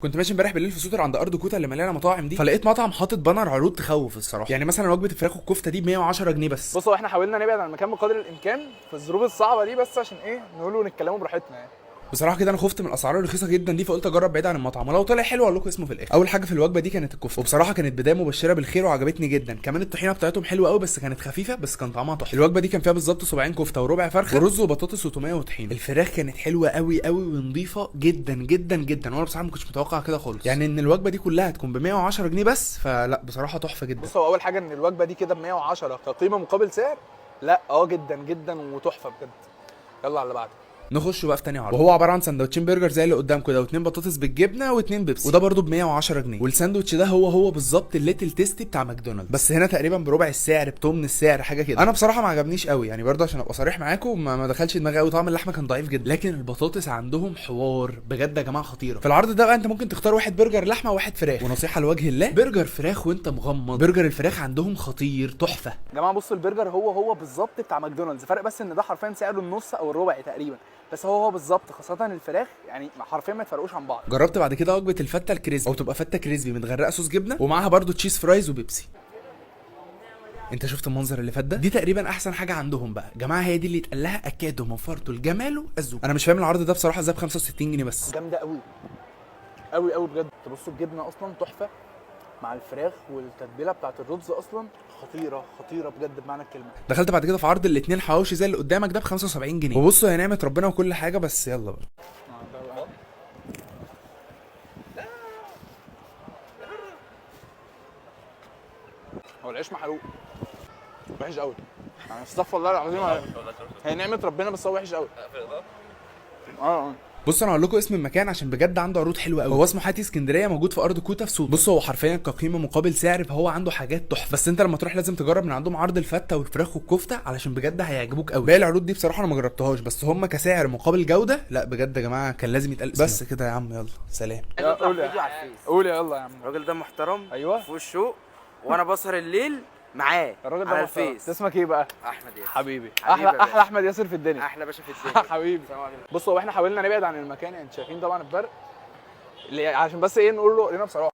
كنت ماشي امبارح بالليل في سوتر عند ارض كوتا اللي مليانة مطاعم دي، فلقيت مطعم حاطط banner عروض تخوف الصراحة. يعني مثلا وجبة الفراخ والكفته دي ب 110 جنيه بس. بصوا احنا حاولنا نبعد عن المكان بقدر الامكان في الظروف الصعبة دي، بس عشان ايه نقوله ونتكلموا براحتنا يعني. بصراحة كده انا خفت من الاسعار الرخيصة جدا دي، فقلت اجرب بعيد عن المطعم، ولو طلع حلو اقول لكم اسمه في الاخر. اول حاجة في الوجبة دي كانت الكفتة، وبصراحة كانت بداية مبشرة بالخير وعجبتني جدا. كمان الطحينه بتاعتهم حلوة قوي، بس كانت خفيفة، بس كان طعمها تحفة. الوجبة دي كان فيها بالظبط 70 كفته وربع فرخة ورز وبطاطس وتوميه وطحينه. الفراخ كانت حلوة قوي قوي ونظيفه جدا جدا جدا، وانا بصراحة ما كنتش متوقع كده خالص، يعني ان الوجبة دي كلها تكون ب 110 جنيه بس، فلا بصراحة تحفة جدا. بص هو اول حاجة ان الوجبة دي كده ب 110 كقيمه مقابل سعر، لا جدا جدا وتحفه بجد. يلا على اللي بعده. نخش بقى في تاني عرض، وهو عبارة عن سندوتشين برجر زي اللي قدامكم ده، واثنين بطاطس بالجبنه واثنين بيبسي، وده برده ب 110 جنيه. والساندوتش ده هو بالظبط ال Little Tasty بتاع ماكدونالدز، بس هنا تقريبا بربع السعر، بتمن السعر، حاجة كده. انا بصراحة ما عجبنيش قوي يعني، برده عشان ابقى صريح معاكم ما دخلش دماغي قوي، طعم اللحمة كان ضعيف جدا، لكن البطاطس عندهم حوار بجد يا جماعة، خطيرة. في العرض ده بقى انت ممكن تختار واحد برجر لحمه وواحد فراخ، ونصيحة لوجه الله، برجر فراخ وانت مغمض، برجر الفراخ عندهم خطير تحفة. يا جماعة بصوا البرجر هو بالظبط بتاع ماكدونالدز، فرق بس ان ده حرفيا سعره النص او الربع تقريبا، بس هو بالظبط، خاصة الفراخ يعني حرفيا ما يتفرقوش عن بعض. جربت بعد كده وجبة الفته ال crispy، او تبقى فته crispy متغرقه صوص جبنه، ومعاها برده cheese fries وبيبسي. انت شفت المنظر اللي فات ده؟ دي تقريبا احسن حاجة عندهم بقى جماعة، هي دي اللي اتقال لها اكادوا من فرط الجمال الذوق. انا مش فاهم العرض ده بصراحة ازاي ب 65 جنيه بس. جامدة قوي قوي قوي بجد. تبصوا الجبنة اصلا تحفة مع الفراخ، والتتبيله بتاعت الرز اصلا خطيرة خطيرة بجد بمعنى الكلمة. دخلت بعد كده في عرض الاثنين حواوشي زي اللي قدامك ده ب 75 جنيه، وبصوا يا نعمه ربنا وكل حاجة، بس يلا بقى. هو العيش محروق وحش قوي يعني، استغفر الله العظيم، هي نعمه ربنا بس هو وحش قوي. بصوا انا هقول لكم اسم المكان عشان بجد عنده عروض حلوة قوي. هو اسمه حاتي اسكندرية، موجود في ارض كوتا في سوق. بصوا هو حرفيا كقيمه مقابل سعر فهو عنده حاجات تحفة، بس انت لما تروح لازم تجرب من عندهم عرض الفته والفراخ والكفته علشان بجد هيعجبوك قوي. باقي العروض دي بصراحة انا ما جربتهاش، بس هم كسعر مقابل جوده لا بجد يا جماعة كان لازم يتقال اسمه. بس كده يا عم، يلا سلام. قول يا فيديو على الفيس. قول يلا يا عم. الراجل ده محترم. ايوه فوق الشوق، وانا بسهر الليل معاه الراجل ده على محترم. الفيس. اسمك ايه بقى؟ احمد ياسر. حبيبي. حبيبي احلى يا احلى احمد ياسر في الدنيا. احلى باشا في الدنيا. حبيبي. السلام عليكم. بصوا هو احنا حاولنا نبعد عن المكان، يعني شايفين طبعا الفرق، عشان بس ايه نقول له لنا بصراحة.